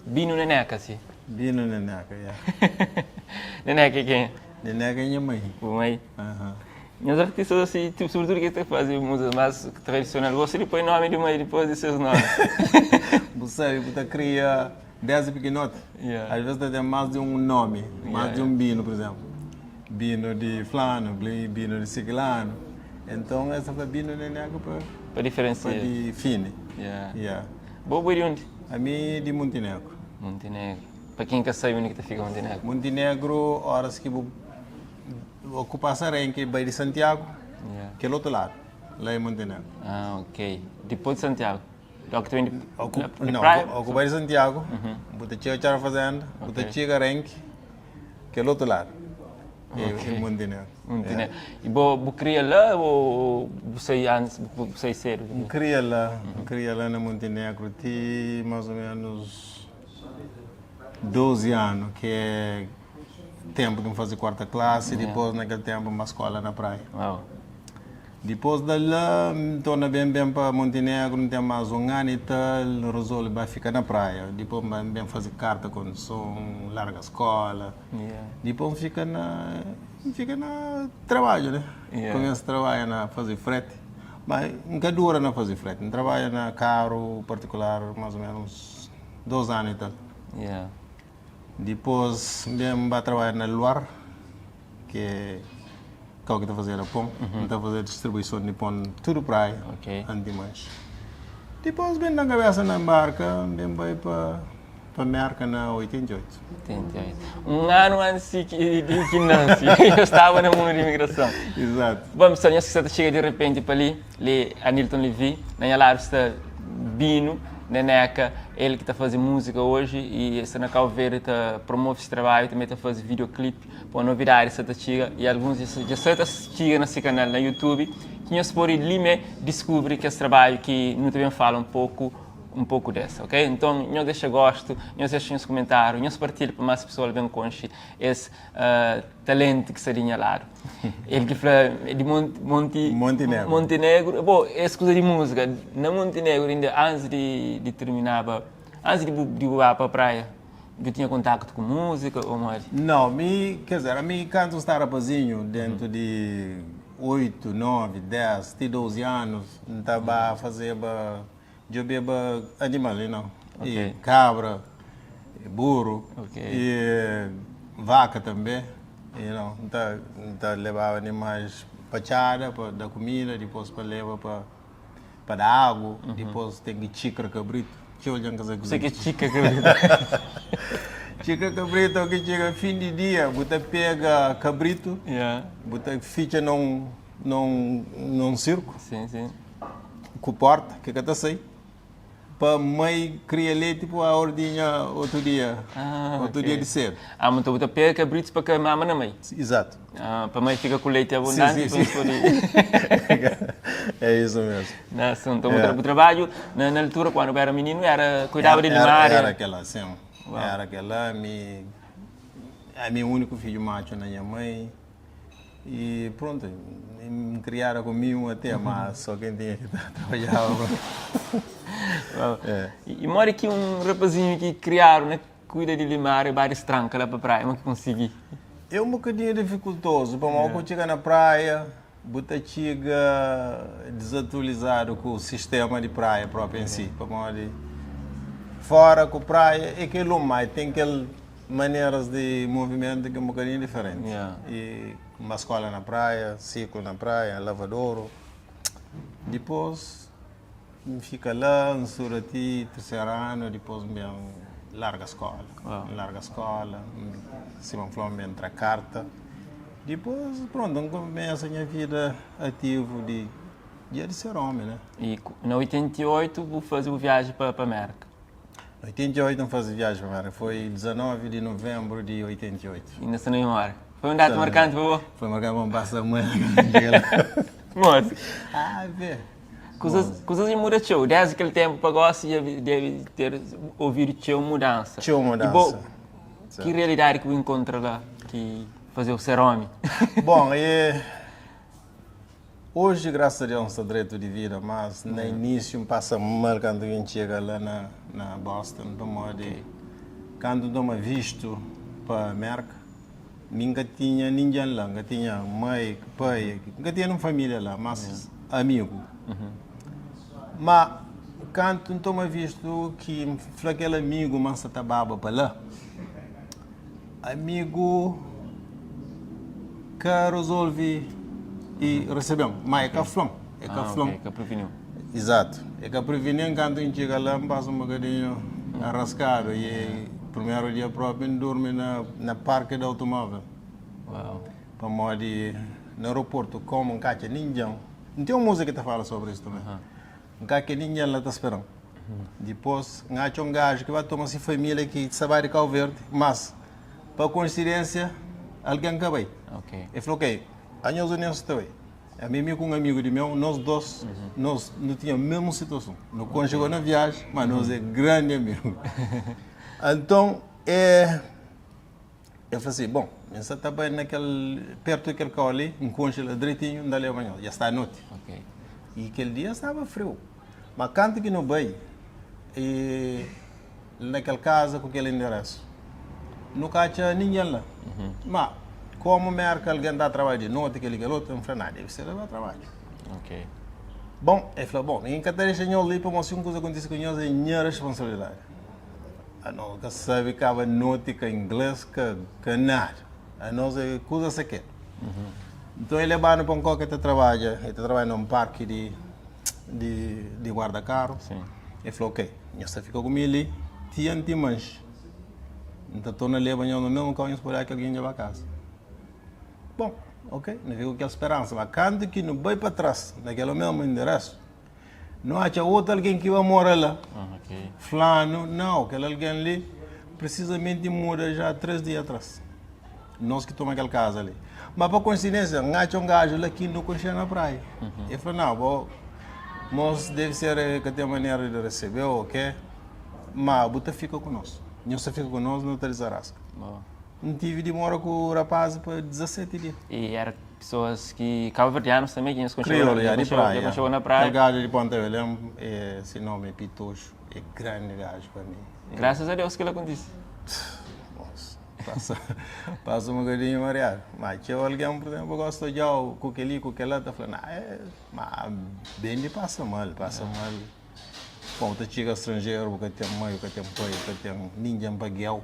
Binu Neneca si. Binu Neneca, ya. Neneca é kenha? Neneca é nha mãe. Bu mãe? Aham. Nhas artistas assim, tipo, sobretudo que ta faze músicas mais tradicional, gosta di poi nome di mãe depois di ses nome. Bu sabe, bu ta kria desde pikinoti. Yeah. Às vezes ta ten más di un nome, más Yeah, di un Binu, por exemplo. Binu di flanu, Binu di siklanu. Então es ta fla Binu Neneca pa Pa pa diferencia. difini. Yeah. Yeah. Bo bu é di undi? Ami di Muntinegru. Muntinegru. Pa ken ka sabe undi ki ta fika Muntinegru? Muntinegru, óras ki bu ku pasa Renki bai di Santiagu, Yeah. kel otu ladu, la é Muntinegru. Ah, ok. Dipôs di Santiagu? Dó ki ta ben di, Ó ku, di não, praia? ó ku bai di Santiagu, bu ta txiga Txada Fazenda, bu ta Ok. txiga Renki, kel otu ladu é, Ok. é Muntinegru. Muntinegru. E bo, bu kria la ô bu sai antis, bu sai sedu? N kria la, N kria la na Muntinegru ti más ô ménus 12 anu, ki é ténpu ki N faze kuarta klasi, dipôs na kel ténpu N ba skóla na Praia. Uau. Dipôs da la, N torna ben ben pa Montenegru, N ten más un anu i tal, N rezolve ba fika na Praia. Dipôs N ba ben faze karta konduson, N larga skóla. Dipôs N fika na, N fika na trabadju, né? Kumesa trabadja na faze freti. Ma N ka dura na faze freti, N trabadja na karu partikular más o ménus dos anu i tal. Dipôs N ben ba trabadja na Luar, ki é kau ki ta fazeda pon. N ta fazeda distribuison di pon tudu praia, antis di manxe. Dipôs ben da kabesa na nbarka, N ben bai pa pa Merka na 88. 88. Un anu antis di ki di ki N nansi, eu staba na mundu di imigrason. Izatu. Bon, pessoal, nhos ki sta ta txiga di repenti pa li, li Anilton Levy, na nha ladu sta Binu Neneca, el ki ta faze múzika oji y el sta na Cabo Verde ta promove se trabadju, tanbe ta faze videoclip pa un novidadi sta ta txiga y alguns dja sta ta txiga na se kanal na YouTube ki nhos pode li me diskubri kes trabadju ki nu ta ben fala un poku un poku des, ok? Nton nhos dexa gostu, nhos dexa nhos kumentariu, nhos partilha pa más pesoal ben konxe es Talento ki sta di nha ladu. El ki fla di Monti Montenegro. Montenegro. Bo, es kuza di múzika. Na Montenegro inda antis di di terminaba, antis di bu di bu ba pa praia, bu tinha kontaktu ku múzika ou modi? Nau, mi, ker dizer, ami kantu N sta rapazinhu, dentu di oitu, novi, des, ti dozi anus, N ta ba fazeba Djobeba animal you know e kabra e buru e vaka tanbe you know N ta N ta lebaba animais pa txada pa da kumida dipos pa leba pa pa da agu dipos ten ki txikra kabritu txeu algen ka sabe Kuzê kuzê ki é txikra kabritu? Txikra kabritu é ki txiga fin di dia bu ta pega kabritu bu ta fitxa na un na un na un sirku. Ku porta ki ka ta sai pa mai kria leti pa ordinha otu dia ah, otu okay. dia di sedu. Ah, então bu ta pega kabritus pa ka mama na mai. Exato. Ah, pa mai fika ku leite abundante sim, sim, sim. Pode... É isso mesmo. Nossa, então yeah. o trabalho na, na altura quando eu era menino era cuidava era, de limária. Era, era aquela, sim. Uau. Era aquela, mi a mi único filho macho na minha mãe. E pronto, N kriada ku mimu até, ma só ken tinha ki ta trabadjaba. É. E modi ki un rapazinhu ki kriadu na kuida di limária ba distranka la pa praia, mo ki konsigi? É un bokadinhu difikultozu, pamodi ku txiga na praia, bu ta txiga dizatualizadu ku sistema di praia propi en si, pamodi fora ku praia é kel un, ma ten kel Maneras di movimentu ki é un bokadinhu diferenti. E N ba skola na praia, siklu na praia, lavadoru. Dipôs N fika la, N studa ti terseru anu, dipôs N ben larga skola. N larga skola, sima N fla-u N ben tra karta. Dipôs, prontu, N kumesa nha vida ativu di dia di ser omi, né? I na 88 bu faze bu viaji pa Mérka? 88 N faze viaji pa Mérka, foi 19 di nuvenbru di 88. Inda sta na mimória. Foi un data markanti pa bo? Foi markanti pa N pasa Mérka la. Modi? Ah, vê. Kuzas, kuzas dja muda txeu. Desdi kel tenpu pa gosi dja debe ter ovidu txeu mudansa. Txeu mudansa. I bo, ki realidadi ki bu inkontra la ki faze-u ser omi? Bon, e. Oji grasa a Deus N sta dretu di vida, mas na inísiu N pasa mal kantu ki N txiga la na Boston pamodi. Kantu N toma vistu pa Merka, mi N ka tinha ningen la, N ka tinha mai, pai, N ka tinha nen família la, mas amigu. Ma kantu N toma vistu ki N fla kel amigu ma N sa ta baba pa la, amigu ka rezolve i resebe-m, ma e ka fla-m, e ka fla-m. Ah, ok, ka preveniu. Izatu, e ka preveni-m. Kantu N txiga la, N pasa un bokadinhu araskadu i primeru dia propi N durmi na na parki di automóvel. Uau. Pamodi na aeroportu, komu N ka atxa ningen, N ten un múzika ki ta fala sobri isu tanbe. N ka atxa ningen la ta spera-m. Dipôs, N atxa un gaju ki ba toma se família ki sta bai di Kau Verdi, mas pa koinsidênsia algen ka bai. El fla, Ok, anhos union sta bai. Ami, mi ku un amigu di meu, nos dôs, nos nu tinha mesmu situason. Nu konxe gó na viaji, ma nos é grandi amigu. Anton, e el fla si, Bon, mi sta ta bai na kel, pertu di kel kau li, N konxe la dretinhu, N ta leba nhos. Dja sta noti. I kel dia staba friu. Ma kantu ki nu bai e na kel kaza ku kel enderesu, nu ka atxa ningen la. Ma komu Merka algen ta trabadja di noti, kel-li kel otu, N fla, na, debe ser el ba trabadja. Bon, el fla, bon, mi N ka ta dexa nhos li pamodi si un kuza kontise ku nhos é nha responsabilidadi. Anos ka sabe kaba noti, ka ingles, ka ka nada. Anos é kuza sakedu. Nton el leba-nu pa un kau ki el ta trabadja, el ta trabadja na un parki di di di guarda karu. El fla, ok, nhos ta fika ku mi li ti anti manxi. N ta torna leba nhos na mesmu kau, nhos pode atxa algen dja ba kasa. Bon, ok, nu fika ku kel speransa. Ma kantu ki nu bai pa tras na kel mesmu enderesu, nu atxa otu algen ki ba mora la. Fla-nu, nau, kel algen li prisizamenti muda ja 3 dia atras. Nos ki toma kel kaza li. Ma pa koinsidênsia, N atxa un gaju la ki nu konxe na praia. El fla, Nau, bo, mos debe ser ka ten manera di resebe-u o ke, ma bu ta fika ku nos. Nhos ta fika ku nos, nu ta dizaraska. N tive di mora ku rapaz pa 17 dia. I éra pesoas ki kabuverdianus tanbe ki nhos konxeba Kriolu, ya, di praia. Nhos konxeba na praia. Kel gaju di Ponta Belém, se nomi é Pitoxo, é grandi gaju pa mi. Grasas a Deus kila kontise. Nossa. Pasa, pasa un bokadinhu mariadu. Ma txeu algen, pur izénplu, gosta di odja-u ku kel-li, ku kel-la, ta fla, na, é, ma ben di pasa mal, pasa mal. Pô, bu ta txiga stranjeru, bu ka ten mai, bu ka ten pai, bu ka ten ningen pa gia-u.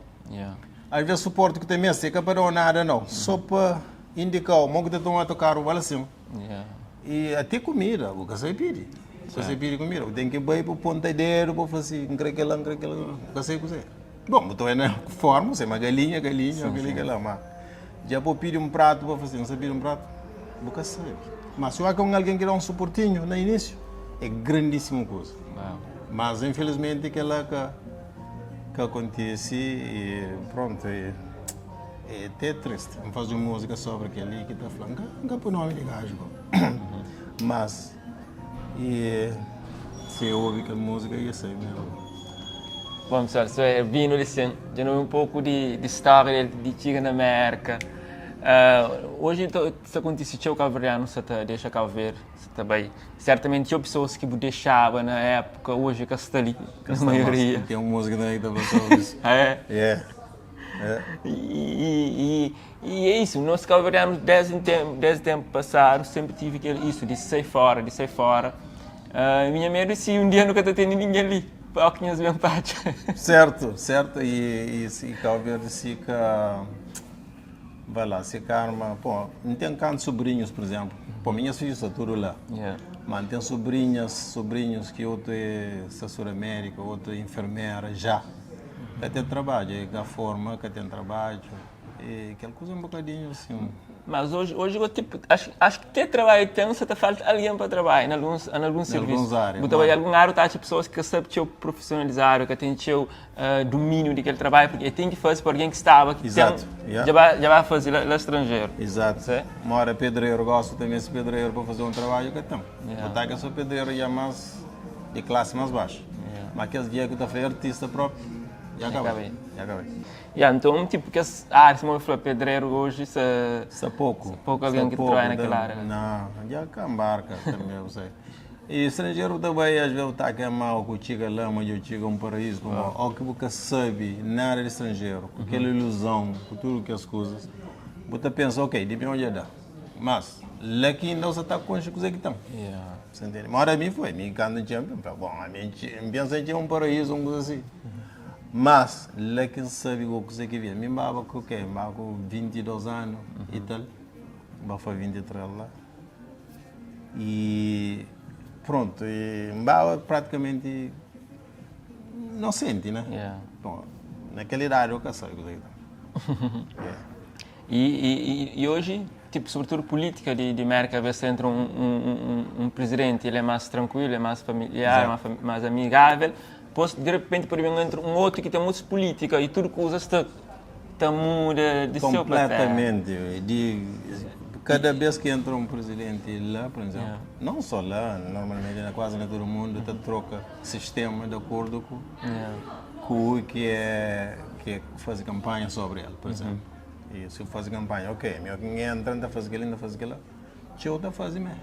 Alvês suporti ki ta meste é ka pa da-u nada, nau, sô pa indika-u mo ki ta toma otokaru, bala sin. I ate kumida, bu ka sabe pidi. Bu ka sabe pidi kumida. Bu ten ki bai pa ponta dedu pa fla si, N kre kel-la, N kre kel-la. Bu ka sabe kuzê. Bon, bu ta bai na forma, bu sabe ma galinha, galinha, kel-li, kel-la. Ma dja pa bu pidi un pratu pa fla si, N sabe pidi un pratu, bu ka sabe. Ma si bu ka un algen ki da un suportinhu na inísiu, é grandísimu kuza. Mas infilismenti kel-la ka ka kontise i prontu. É até triste. N faze un múzika sobri kel-li ki ta fla, N ka, N ka poi nómi di gaju gó. Mas, e si e obi kel múzika e sabe ma é bo. Bom pessoal, so é Bino li sim. Dja nu obi un poku di, di stória del di txiga na Merka. Uh, hoje então sta kontise txeu kabuverdianu sa ta dexa Kabu Verdi, sa ta bai. Sertamenti txeu pesoas ki bu dexaba na époka hoje ka sta li, Ka na sta más. maioria. Ten un múzika também ki ta fla sobri isu. Ah, é? É. É. E, e, e é isso, nós cabo-verdianos desde tempo, desde tempo passado sempre tive aquele, isso de sair fora, de sair fora. Uh, minha medo é se um dia nunca tá tendo ninguém ali, para que nós bem parte. Certo, certo. E, e, e Cabo Verde fica. Vai lá, se karma. Pô, não tem canto sobrinhos, por exemplo. Pô, minhas filhas estão tudo lá. Yeah. Mas tem sobrinhas, sobrinhos que outro é assessora médica, outro é enfermeira já. Ka ten trabadju, é ka forma, ka ten trabadju. É kel kuza un bokadinhu asin. Mas oji, oji go tipo, acho, acho que te trabalho tem, só ta falta alguém para trabalhar em alguns, em alguns Na serviços. alguns área, Bu ta bai mas algum área, ta atxa pessoas que ka sabe txeu profissionalizado, ka tem txeu uh, domínio de kel trabalho, porque tem que fazer para alguém que estava, que tem, Exato, yeah. já vai, já vai fazer lá, lá estrangeiro. Exato. Sê? Mora pedreiro, gosto também se pedreiro para fazer um trabalho que tem. Yeah. Botar que sou pedreiro já mais de classe mais baixa. Yeah. Mas aqueles dias que eu tá falando artista próprio, já acabei. Acabei. Já acabei. Yeah, então, tipo, que as áreas, como eu falei, pedreiro hoje, se... Sa pouco. Sa pouco alguém Sa que pouco, trabalha naquela área. Não, já cá embarca também, eu sei. E stranjeru ta bai as ves bu ta kema o ku txiga la ma dja bu txiga un paraízu pamodi o ki bu ka sabi nada di stranjeru ku kel iluzon ku tudu kes kuzas bu ta pensa ok di mi odja da mas la ki inda bu sa ta konxe kuze ki ten sa ntende moda mi foi mi kantu N txiga N fla bon ami N pensa N txiga un paraízu un kuza asi mas la ki N sabi go kuze ki bia mi N baba ku ke N baba ku 22 anu i tal N ba fla 23 la. E pronto, e N baba pratikamenti inosenti, né? Yeah. Bom, naquela idade eu ka sabe kuza ki ta. Yeah. E, e, e hoje, tipo, sobretudo política de, de América, vê se entra um, um, um, um presidente, ele é mais tranquilo, é mais familiar, mais, mais amigável. Depois, de repente, pode vir entra um outro que tem outras políticas e tudo coisa está ta muda di seu pa terra. Completamente. Di cada vez que entra um presidente lá, por exemplo, Yeah. não só lá, normalmente na quase na todo mundo, ta troca sistema de acordo com, Yeah. com o que é que é fazer campanha sobre ele, por exemplo. E se fazer campanha, ok, meu quem entra, tá fazer aquilo, tá fazer aquilo, teu tá fazer mesmo.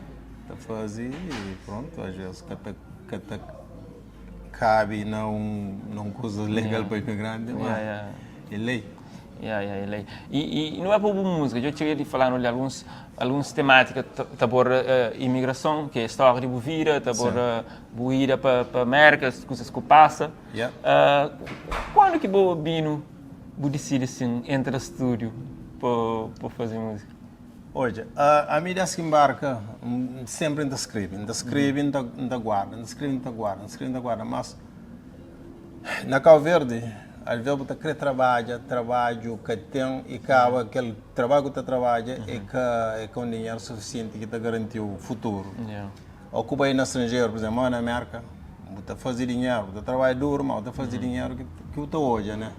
Tá fazer e pronto, às vezes cata, cata cabe não não coisa legal para imigrante, mas Yeah, yeah. é lei. Yeah, yeah, é lei. E, e não é para música, eu cheguei de falar de alguns alguns temáticas, tá por uh, imigração, que é a história de vida, tá por uh, ida para pa América, as coisas que passa. Yeah. Uh, quando que o Bino bu decide assim, entra no estúdio para fazer música? Olha, a, a mim desde que embarca, sempre ainda escreve, ainda escreve, ainda, ainda guarda, ainda escreve, ainda guarda, ainda escreve, ainda guarda, mas na Cabo Verde, às vezes você quer trabalhar, trabalho que tem e acaba aquele trabalho que você trabalha é que é com dinheiro suficiente que te garante o futuro. Yeah. Ocupa aí no estrangeiro, por exemplo, na América, você fazer dinheiro, você trabalha duro, mas você fazer dinheiro que que você hoje, né?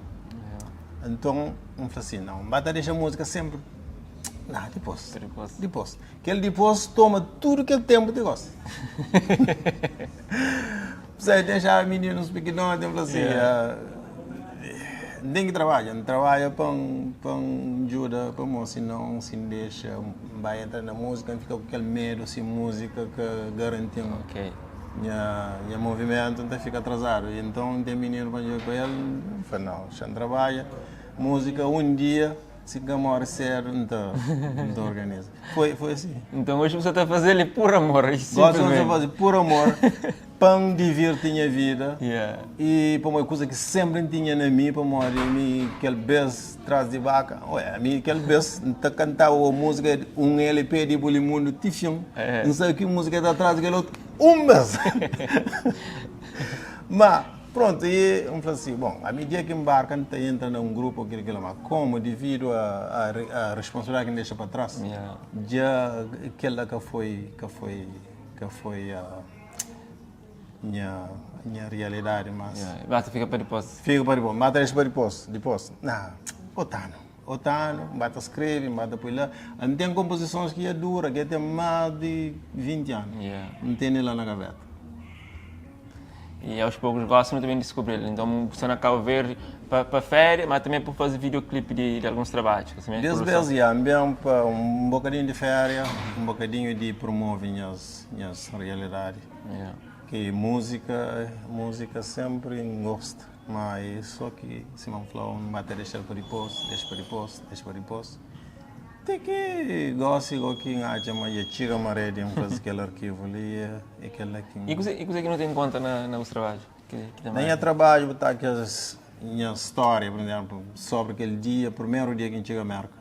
Então, eu falei assim, não, bata deixa a música sempre. Não, depois. Depois. Depois. Que ele depois toma tudo que ele tempo te gosta. Você deixar meninos pequenos, eu falei assim, Yeah. ah, nem que trabalha, não trabalha para um, para um ajuda, para moço, senão se deixa, vai entrar na música, fica com aquele medo, se música que garante um Ok. minha, minha movimento então fica atrasado. Então tem menino para para ele, eu falei, não, já trabalha, música um dia, se que morre cedo, então, então organiza. Foi, foi assim. Então hoje você está fazendo ele por amor, e Gosto de simplesmente. fazer por amor, para me divertir minha vida. Yeah. E para uma coisa que sempre tinha na mim, para morrer, mim, aquele beijo atrás de vaca, olha, a mim aquele beijo, tá cantar a música, um LP de Bulimundo, tifium, É. não sei que música está atrás daquele outro, um mês. Mas, pronto, e eu falei assim, bom, à medida que embarca, a gente entra num grupo, aquilo, aquilo, mas como devido à à responsabilidade que me deixa para trás, Yeah. já aquela que foi, que foi, que foi a minha, minha realidade, mas... Yeah. Basta fica para depois. Fica para depois, mata deixa para depois, depois. Não, otano, otano, bata escreve, bata põe lá. Não tem composições que é dura, que tem mais de 20 anos. Yeah. Não tem nem lá na gaveta. E aos poucos gostam também de descobrir. Então, você na Cabo Verde para férias, mas também para fazer videoclipe de, de alguns trabalhos. Assim, mesmo, Desde produção. vezes, já, bem para um bocadinho de férias, um bocadinho de promover minhas, minhas realidades. Yeah. Que música, música sempre gosto, mas só que se não falou, não vai deixar para depois, deixa para depois, deixa para depois. Tem que gosto igual que acha, mas já chega uma rede, fazer aquele arquivo ali, é aquele que... E coisa, e coisa que não tem em conta na, na os trabalhos? Que, que também. Nem é trabalho botar aquelas minha história, por exemplo, sobre aquele dia, primeiro dia que a gente chega à América.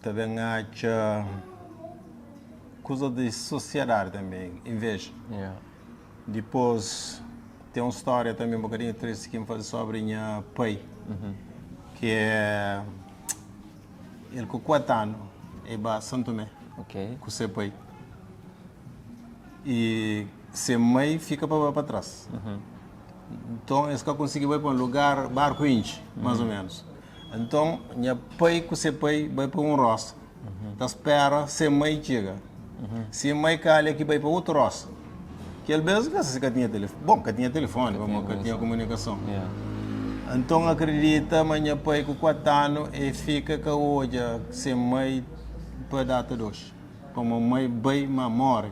Também acha coisa de sociedade também, inveja. Yeah. Depois tem uma história também um bocadinho triste que me faz sobre minha pai, que é ele com 4 anos, é para São Tomé, Ok. com seu pai. E seu mãe fica para para trás. Então, eles que conseguiu ir para um lugar, barco inch, mais ou menos. Então, minha pai com seu pai vai para um roça. Então, espera, seu mãe chega. Se mãe calha que vai para outro roça. Que ele mesmo que se tinha telefone. Bom, que tinha telefone, mas que tinha comunicação. Yeah. Então, acredita, mas minha pai com 4 anos e fica com hoje, sem mãe para data 2. Para mamãe bem, mas morre.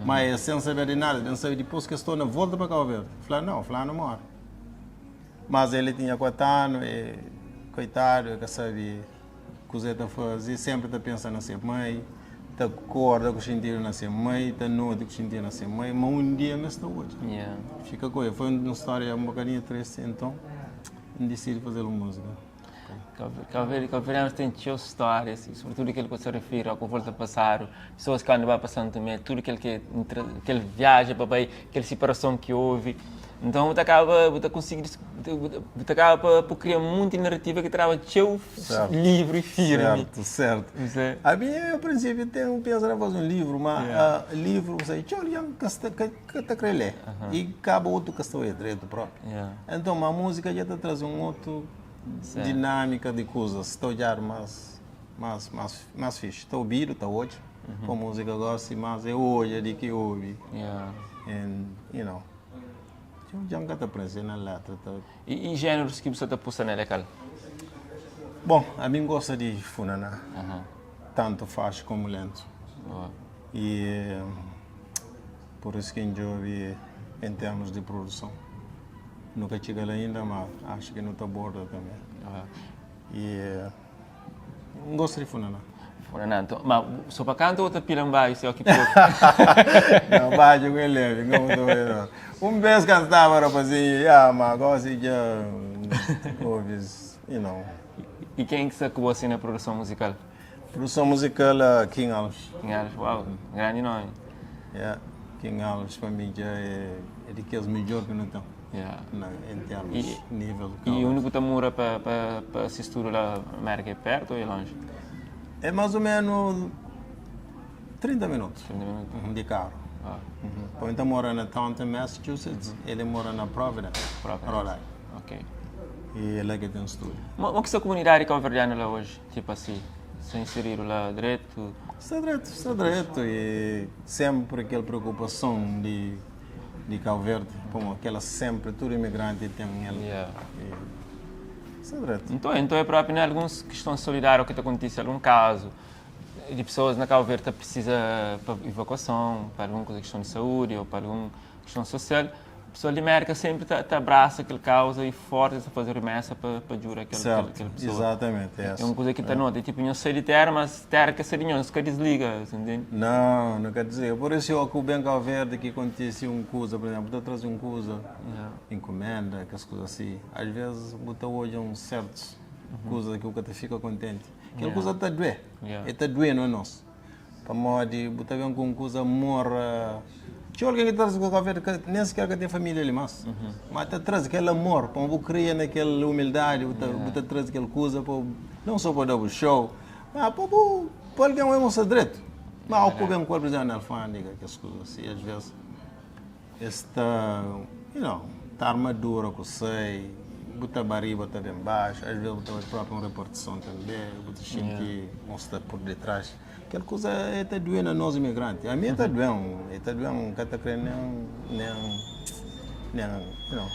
Ma es sen saber di nada, ben sabe dipôs ki es torna volta pa Cabo Verde. Fla, Nau, fulanu móre. Mas el tinha 4 anu e koitadu, el ka sabe kuzê ta faze, senpri ta pensa na se mai, ta korda ku xintidu na se mai, ta noti ku xintidu na se mai, ma un dia mes ta odja. Fika ku el. Foi un stória un bokadinhu tristi, enton N disidi faze-l un múzika. Kabuverdianus ten txeu stórias, i sobritudu kel ku ta rifiri ao ku volta pasadu, pesoas ki anda ba pa São Tomé, tudu kel ki kel viaja pa bai, kel siparason ki ovi. Nton bu ta kaba, bu ta konsigi, bu ta kaba pa bu kria munti narativa ki ta daba txeu livru i firmi. Sertu, sertu. Ami a prinsipiu ten pensa na faze un livru, ma livru, txeu algen ka sta, ka ta kre lé i kaba otu ka sta oia dretu propi. Enton, ma múzika dja ta traze un otu dinâmika di kuzas, ta odjadu más, más, más, más fixi. Ta obidu, ta odja, pa múzika gosi más é odja di ki obi. And, you know. Dja N ka ta prese na letra ta. I jénerus ki bu sta ta pusa nel é kal? Bon, ami N gosta di funaná, tantu faxi komu lentu. I pur isu ki N djobe en termus di produson. Nu ka txiga la inda, ma axu ki nu ta borda tanbe. I N gosta di funaná. Funaná, nton, ma so pa kanta ou ta pila un badju si oki pode? Não, badju ku el leve, nka mutu bai não. Un bes kantaba rapazinhu, ya, ma gosi dja obi-s, you know. I ken ki sta ku bo asi na produson muzikal? Produson muzikal, King Alves. King Alves, uau, grandi nomi. Ya, King Alves pa mi dja é di kes midjor ki nu ten. Na, en termus nível. I undi ku ta mora pa pa pa si studu la Amérika é pertu ou é lonji? É más ou menu 30 minutu. 30 minutu. Di karu. Ah. Poi N ta mora na Taunton, Massachusetts, ele mora na Providence, Providence. Rhode Island. Ok. I é la ki ten studu. Mo ki sta komunidadi kauverdianu la oji? Tipu asi, sta inseridu la dretu? Sta dretu, sta dretu i senpri kel preokupason di di Cabo Verde, pamo kela sempre tudu imigranti ten el. Yeah. E sta dretu. Nton, nton é propi na alguns kiston solidáriu ki ta kontise algun kazu di pesoas na Cabo Verde ta precisa pa evakuason, pa algun kuza kiston di saúdi ou pa algun kiston sosial, pesoal di Merka sempre ta ta abrasa kel kauza i forti ta faze remesa pa pa djuda kel kel kel pesoa. Exatamente, É un kuza ki ta nota, é tipu nhos sai di tera, mas tera ka sai di nhos, nhos ka disliga, sa ntende? Não, não ka disliga. Por isso, ó, ku ben Cabo Verde ki kontise un kuza, por exemplo, bu ta traze un kuza, enkomenda, kes kuza asi, às vezes bu ta odja un sertus kuza ki bu ka ta fika kontenti. Kel kuza ta duê, e ta duê-nu anos. Pamodi bu ta ben ku un kuza amor. Txeu algen ki ta traze pa Cabo Verde ka nen siker ka ten familia li mas. Ma ta traze kel amor pamodi bu kria na kel umildadi, bu ta bu ta traze kel kuza pa non so pa da bu show, ma pa bu pa algen oi mostra dretu. Ma o ku ben ku el, por exemplo, na alfandega, kes kuza asi, as ves Es ta, you know, ta armadura ku sai, bu ta ba riba, ta ben baxu, às vezes bu ta bai propi un repartison tanbe, bu ta xinti un sta por detrás. Kel kuza e ta due na nos imigranti. Ami e ta duen, e ta duen, N ka ta kre nen, nen, nen, you know.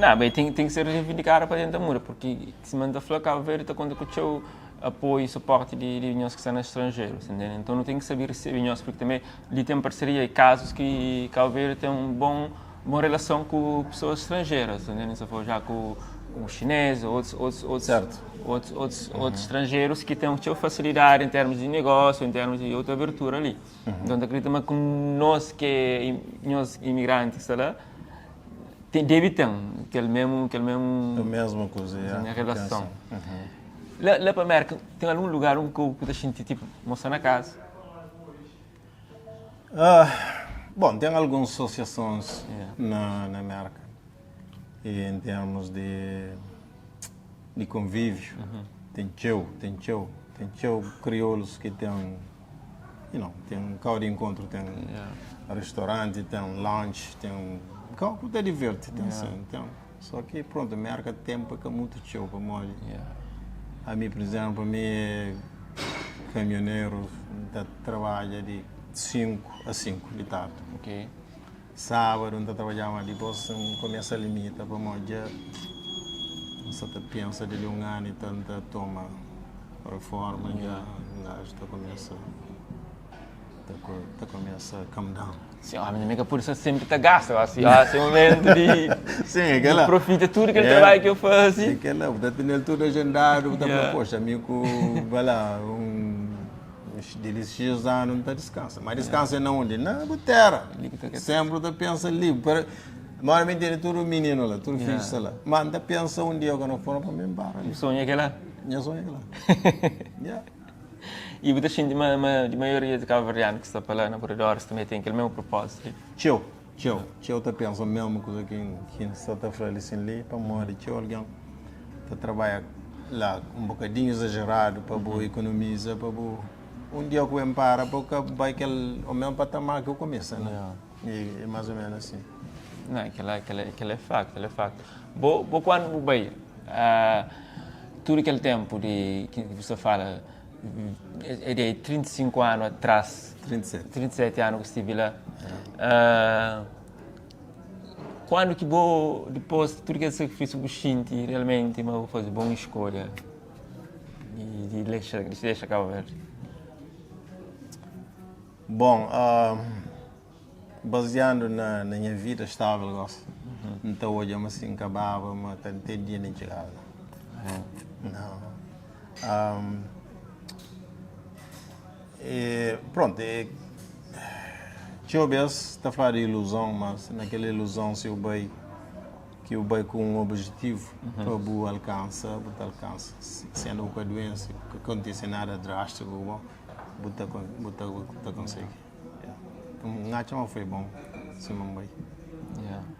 Nah, bai ten ten ki ser reivindikadu pa tenta muda, porque sima N ta fla, Cabo Verde ta konta ku txeu apoiu i suporti di di nhos ki sta na stranjeru, sa ntende? Nton nu ten ki sabe resebe nhos, porque tanbe li ten parseria i kazus ki Cabo Verde ten un bon bon relason ku pesoas stranjeras, sa ntende? Se for ja ku ku xinês ô otus otus otus Sertu. otus otus otus stranjerus ki ten txeu fasilidadi en termus di negósiu, en termus di otu abertura li. Nton, ta kridita ma ku nos ki é nhos imigranti ki sta la, ten debe ten kel mesmu kel mesmu O mesmu kuza, ya. relason. La, la pa Merka, ten algun lugar un ku bu ta xinti tipo mo sta na kaza? Ah, bon, ten alguns asosiasons na, na Merka. E en termos di, di konvíviu, ten txeu, ten txeu, ten txeu kriolus ki ten, you know, ten kau di enkontru, ten restauranti, ten lounge, ten kau ku ta divirti, ten, ten. Só ki prontu, Merka tempu é ka mutu txeu pamodi ami, pur izénplu, ami é kamioneru, N ta trabadja di 5 a 5 di tardi. Ok. Sábadu N ta trabadjaba ma dipôs N kumesa limita pamodi dja N sa ta pensa di li un anu i tal N ta toma reforma dja, un gaju ta kumesa. ta kumesa calm down. Sim, omi também ka pode ser sempre ta gasta, assim, ó, esse momento de, Sim, de aquela. profita tudo aquele Yeah. trabalho que eu faço. Aquela, bu ta tene tudo agendado, bu ta fala, Yeah. poxa, ami ku, vai lá, uns de X anos não ta descansa. Mas descansa é na onde? Na bu terra. Ali que ta Sempre ta pensa ali. Para, Mora me tudo menino lá, tudo filho Yeah. está lá. Mas não pensa um dia quando for para mim embora ali. Sonho aquela. Minha sonho é lá. Yeah. E você sente ma, ma, de maioria de cabo-verdianos que está para lá na corredores também tem aquele mesmo propósito. Txeu, txeu, txeu ta pensa a mesma coisa que está ta falando assim ali, para morrer, txeu alguém ta trabalha lá um bocadinho exagerado para bu economiza, para bu um dia que eu para, para vai aquele, o mesmo patamar que eu começo, né? E, é mais ou menos assim. Não, aquela é facto, aquela é facto. Bo quando bem, tudo aquele tempo de que você fala, é de 35 anos atrás, 37. 37 anos que estive lá. Quando que vou, depois de tudo aquele sacrifício que eu senti, realmente, mas vou fazer boa escolha de deixar Cabo Verde. Bom, baseando na minha vida estável, gosto. Então hoje eu assim acabava, mas não tem dia nem chegava. Não. E, pronto, e, deixa eu ver se está a falar de ilusão, mas naquela ilusão se eu bem que eu bem com um objetivo para o alcança, bu alcança. Sendo com a doença, que acontece nada drástico, bom, bu tá consegue. Yeah. Então, acho que foi bom, se não bem.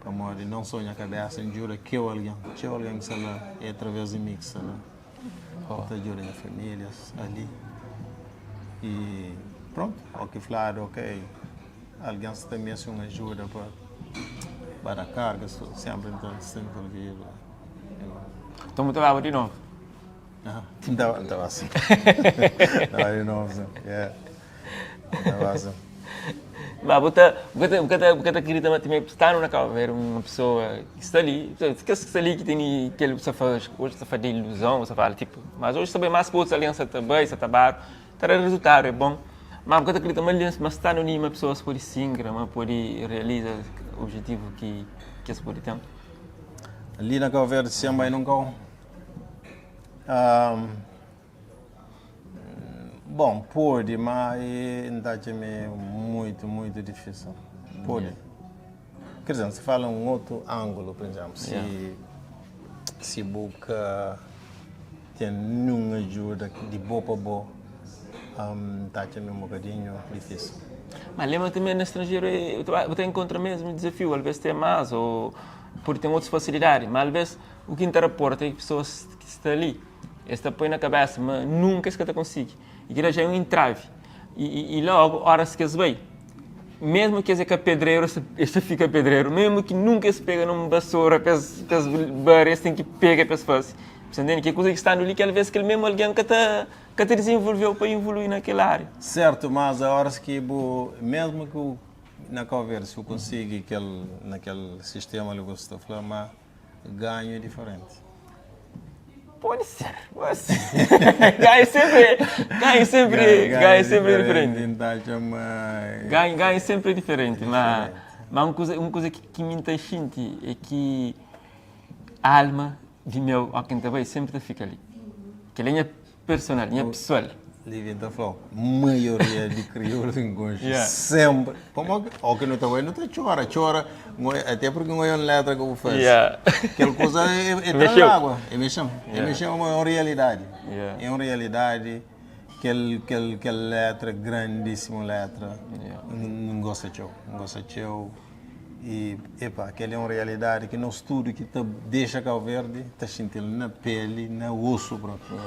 Para morrer, não só na cabeça, jura que eu alguém, que eu alguém que está lá, é através de mim que está lá. Tá jura minha família ali. E pronto, o que falar, ok, alguém se também se uma ajuda para a carga, sempre então sempre vivo. Então, muito bem, de novo. Ah, estava assim. Estava de novo, sim. Yeah. Estava assim. Mas você acredita também estar na Cabo Verde uma pessoa que está ali, que está ali que tem aquele você faz, hoje você faz de ilusão, você fala tipo, mas hoje também mais outras alianças também, você tá tá resultado é bom. Mas você acredita mas mas está no uma pessoa se pode singra, mas pode realizar o objetivo que se pode ter. Ali na Cabo Verde sempre nunca. Bom, pode, mas é muito, muito difícil. Pode. Quer dizer, se fala um outro ângulo, por exemplo, se, se busca tem nenhuma ajuda de boa para boa, tá um bocadinho difícil. Mas lembra também no estrangeiro, você encontra mesmo desafio, às vezes tem mais, ou porque tem outras facilidades, mas às vezes o que interporta é que pessoas que estão ali, este põe na cabeça, mas nunca se que consegue. E aquilo já é um entrave. E logo, horas que eles vêm, mesmo que esse é pedreiro, esse fica pedreiro, mesmo que nunca se pega numa vassoura, para bar, esse tem que pegar para fazer. Você entende? Que é coisa que está ali, que às vezes aquele mesmo alguém que te desenvolveu para evoluir naquela área. Certo, mas a horas que mesmo que o, na Cabo Verde, se eu conseguir aquele, naquele sistema ali que você está falando, mas ganho é diferente. Pode ser, pode ser. Ganho sempre diferente. Ganho sempre diferente, mas uma coisa que me sente é que a alma de meu, a quem também sempre fica ali. Que ela é personal, é pessoal. Livia falou, maioria de crioulos em Concha, sempre. Como o que não está não está chora, chora, até porque não é uma letra que eu faço. Aquela coisa é água, é mexão, é mexão, é uma realidade. É uma realidade, aquela letra, grandíssima letra, não gosta de não gosta de E, epa, aquela é uma realidade que nós tudo que tá, deixa Cabo Verde, está sentindo na pele, no osso próprio.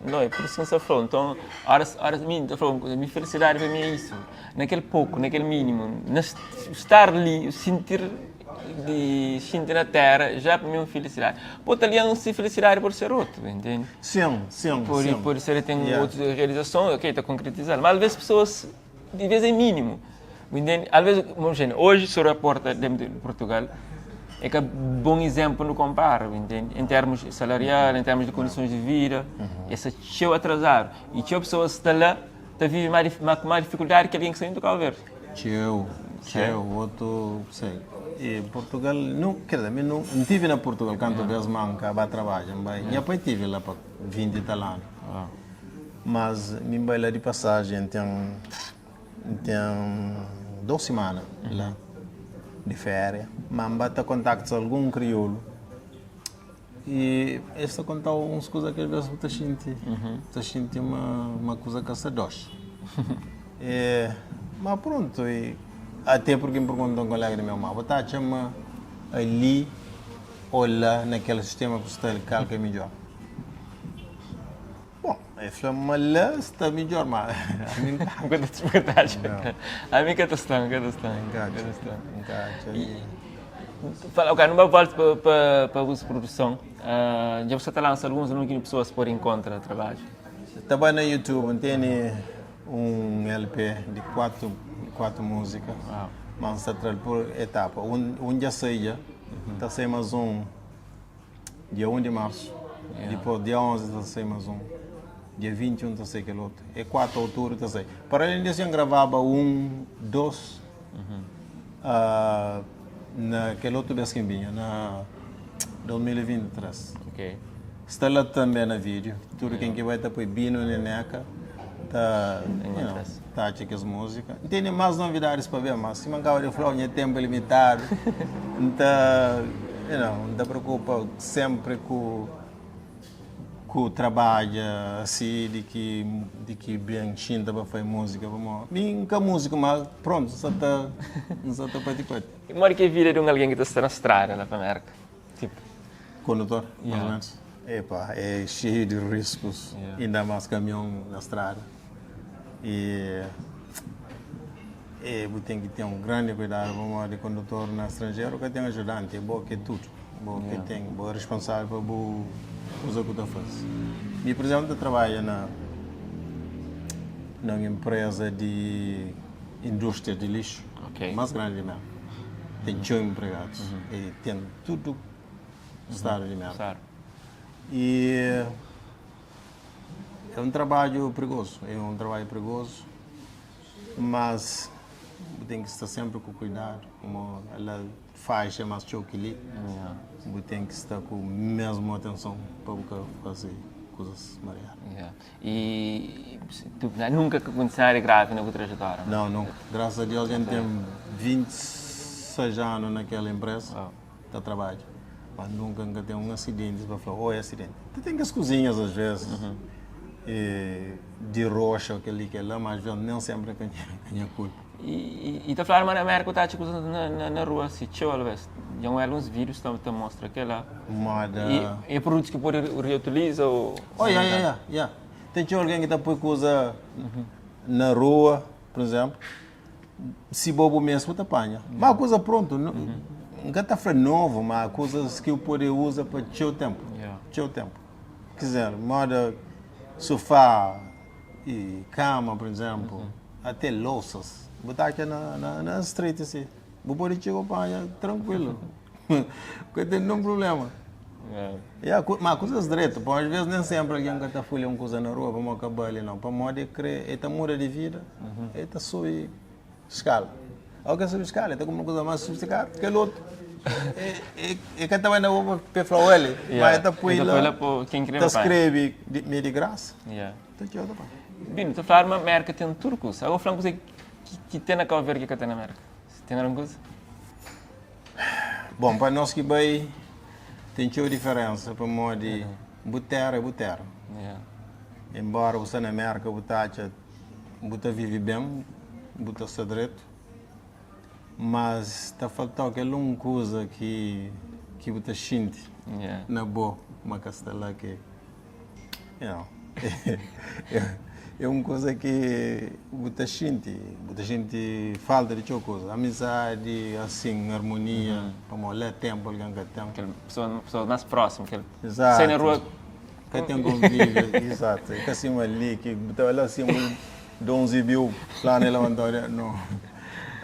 Não, é por isso que você falou. Então, horas, mim, falou, minha felicidade para mim é isso. Naquele pouco, naquele mínimo, estar ali, sentir, de sentir na terra, já para mim é uma felicidade. Pode italiano se felicidade por ser outro, entende? Sim, sim, sim. Por ser tem outra realização, ok, está concretizado. Mas às vezes pessoas, de vez é mínimo. Entende? Às vezes, vamos dizer, hoje sou repórter de Portugal, é que é bom exemplo não compara, entende? Em termos salarial, em termos de condições de vida, esse é cheio atrasado. E cheio pessoas está lá, ta vive ma ku más difikuldadi ki algen ki sta dentu Cabo Verde. Txeu, txeu, otu, sei, e Portugal, nu, ker dizer, mi nu, N tivi na Portugal kantu bes ma N ka ba trabadja, N bai, nha pai tivi la pa 20 i tal anu, mas mi N bai la di pasajen, N ten, N ten dos simana la di féria, ma N ba ta kontakta algun kriolu. E es ta kontau uns kuza ki alvês bu ta xinti, bu ta xinti ma ma kuza ka sta dóxi. E, ma prontu, e até purki N pergunta un kolega di meu, ma bu ta atxa ma ali ô la na kel sistema ku sta li kal ki é midjór? Bon, el fla-m ma la sta midjór, ma ami N ka atxa. Bu ka ta atxa? Ami ka ta sta, N ka ta sta. N ka atxa, N ka atxa. Fala, ok, nu ba volta pa, pa, pa bus produson. Dja bu sta ta lansa alguns, undi ki pesoas pode inkontra trabadju? Ta bai na YouTube, N tene un LP di 4, 4 múzika, ma N sta tra-l pur etapa. Un, un dja sai dja, ta sai mas un. Dia 1 di marsu, dipôs dia 11 ta sai más un, dia 21 ta sai kel otu, e 4 outubru ta sai. Para alén disu, N gravaba un, dos na kel otu bês ki N binha, na 2023. Sta la tanbê na vídiu, tudu ken ki bai ta poi Bino Neneca ta, you know, ta atxa kes múzika. N tene más novidadis pa ben, mas sima N kaba di fla-u, nha ténpu é limitadu. N ta, you know, N ta preokupa sénpri ku ku trabadja asi di ki di ki ben xinta pa fai múzika pamodi mi N ka múziku ma prontu N sa ta N sa ta pati-pati. Modi ki é vida di un algen ki ta sta na strada la pa Mérka? Tipo. Kondutor, mais ou menos. Epa, é xeiu di riskus, inda más kamion na strada. E, e bu ten ki ten un grandi kuidadu pamodi kondutor na stranjeru ka ten ajudanti, é bo ki é tudu. Bo ki ten, bo é responsável pa bu kuza ku ta faze. Mi, pur izénplu, N ta trabadja na na un enpreza di indústria di lixu, más grandi di Merka. Ten txeu enpregadus e ten tudu stadu di Merka. E é un trabadju prigozu, é un trabadju prigozu, mas bu ten ki sta senpri ku kuidadu, pamodi ala faixa é más txeu ki li, bu ten ki sta ku mesmu atenson pa bu ka faze kuzas mariadu. E nunka ka kontise nada di gravi na bu trajetória? Nau, nunka. Grasas a Deus, dja N ten 26 anu na kel enpresa ta trabadja, ma nunka N ka ten un asidenti pa fla, oh é asidenti. Ta ten kes kuzinhas as vezes di roxa kel-li kel-la, ma as vezes nen senpri é ka nha kulpa. I ta fladu ma na Amérika bu ta atxa kuzas na rua si txeu alvês. Dja N odja alguns vídius ta mostra kel-la. Moda. I é produtus ki pode reutiliza ô. Oh ya ya ya ya. Ten txeu algen ki ta poi kuza na rua, pur izénplu, si bo bu meste bu ta panha. Má kuza prontu, N ka ta fla novu, má kuzas ki bu pode uza pa txeu ténpu, txeu ténpu. Ker dizer, moda sufá i kama, pur izénplu, ate losas, bu ta atxa na street si. Bu pode txiga bu panha trankuilu. Ka ten ninhun prubléma. Ya, ma kuzas dretu, pamodi às vezes nen senpri algen ka ta fulha un kuza na rua pamodi ka bali nau, pamodi el kre, el ta muda di vida, el ta subi skala. Óki el subi skala, el ta kunpra un kuza más sofistikadu, kel otu el ka ta bai na bo pa el fla-u ali, ma el ta poi la, ta skrebe mi di grasa, ta txeu ta panha. Binu, ta fladu ma Mérka ten tudu kuza. Agora fla-m kuze ki ten na Kau Verdi ki ka ten na Mérka. Ten algun kuza? Bon, pa nos ki bai ten txeu diferensa pamodi bu tera é bu tera. Enbora bu sta na Merka bu ta atxa bu ta vive ben, bu ta sta dretu, mas ta faltau kel un kuza ki ki bu ta xinti na bo ma ka sta la ki You know, é un kuza ki bu ta xinti, bu ta xinti falta di txeu kuza, amizadi, asin, armonia, pamodi la tenpu algen ka ten. Kel pesoa, pesoa más prósimu, kel Exato. sai na rua. Ka ten konvívio, exato. É ka sima li ki bu ta bai la sima bu da un zibiu, planu e labantau di, no.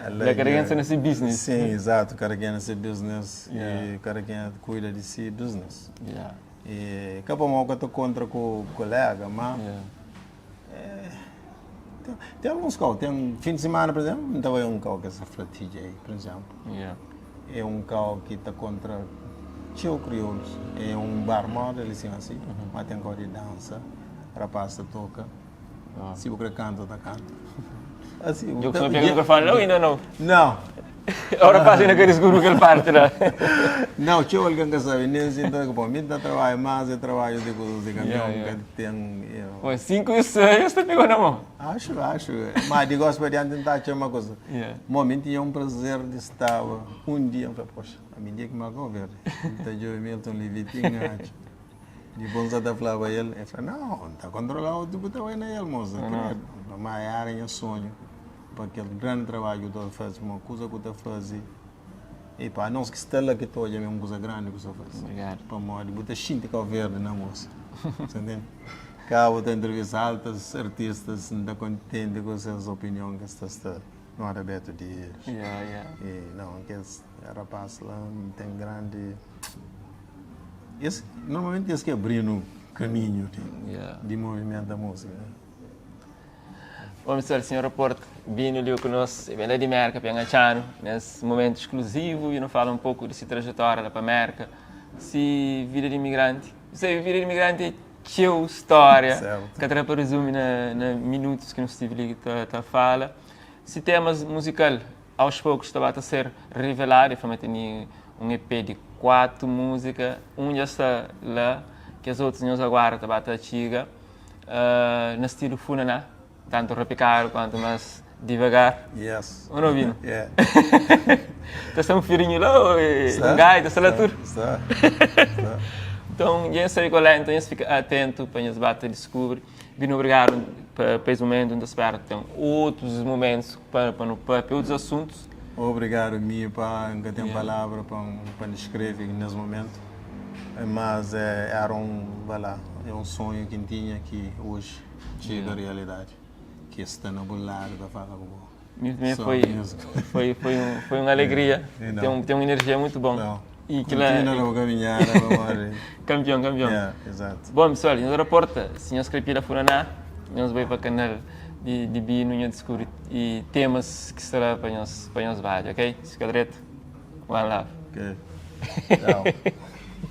La kada ken sta na si business. Sim, exato, kada ken na si business i kada ken kuida di si business. Yeah. E ka pamodi ka ta kontra ku kolega, ma Tem, tem alguns kau, tem fim de semana, por exemplo, N ta bai un kau ki es ta fla TJ, por exemplo. Yeah. É un kau ki ta kontra txeu kriolus. É un bar moda li sin asi, ma ten kau di dansa, rapaz ta toka. Si bu kre kanta, ta kanta. Asi, Djo kustuma pega mikrofoni la ou inda nau? Nau. O rapaz inda ka diskubri kel parti la. Nau, txeu algen ka sabe, nen si nta, bom, mi nta trabadja mas é trabadju di kuzas di kamion, Yeah, yeah. ka ten, you know. Bom, 5 e 6 ta pegou na mon. Acho, acho. Ma di gosi pa dianti nta atxa uma kuza. Yeah. Bom, mi tinha un prazer di staba un dia, N fla, poxa, ami dia ki marka o verde, N ta djobe Milton Levy ti N atxa. Dipôs N sa ta flaba el, el fla, Nau, N ta kontrola-u ti bu ta bai na el, mosa. Kredu. N fla, Ma éra nha sonhu pa kel grandi trabadju ki bu ta faze, pamodi kuza ku ta faze, e pa anos ki sta la ki ta odja ma é un kuza grandi ku sta faze. Obrigadu. Pamodi bu ta xinti Kau Verdi na mosa. Sa ntende? Ka bu ta entrevista altas artistas, N ta kontenti ku ses opinion ki es ta sta moda Beto Dias. Yeah, yeah. E nau, kes rapaz la N ten grandi. Es, normalmenti es ki abri-nu kaminhu di, Yeah. di movimentu da múzika. Bom pessoal, Senhor Raporto vindo ali ku nos, e ben la di Merka pa engatxa-nu nes momentu exclusivo e nu fala um pouco di si trajetória la pa Merka, si vida di imigranti. Se vida di imigranti é txeu stória, Certo. ka ta da pa resumi na, na minutos ki nu stive li ta, ta fala. Si temas musical Aos poucos ta ba ta ser revelado, e fla ma teni un EP di 4 música, un dja sta la, kes otus nhos aguarda ta ba ta txiga, na stilu funaná, tantu rapikadu kuantu mas divagar. Yes. Ô no Bino? Yeah. Ta sta un firinhu la ô un gaita, sta la tudu? Sta, sta. Nton, dja nhos sabe kal é, nton nhos fika atentu pa nhos ba ta diskubri. Bino, obrigadu pa es momentu, N ta spera ten otus momentus pa pa nu papia otus asuntus. Obrigadu mi pa N ka ten palavra pa N pa N diskreve nes momentu mas era un va la é un sonhu ki N tinha ki oji txiga realidadi ki sta na bu ladu ta fala ku bo. Mi também foi foi foi um foi uma alegria tem um tem uma energia muito bom e que lá continua na caminhada pamodi campeão campeão yeah, exato bom pessoal nhos raporta se nhos kre pila funaná nhos bai pa canal di di Bino nhos descubri e temas ki sta la pa nhos pa nhos badja ok fika dretu one love ok tchau.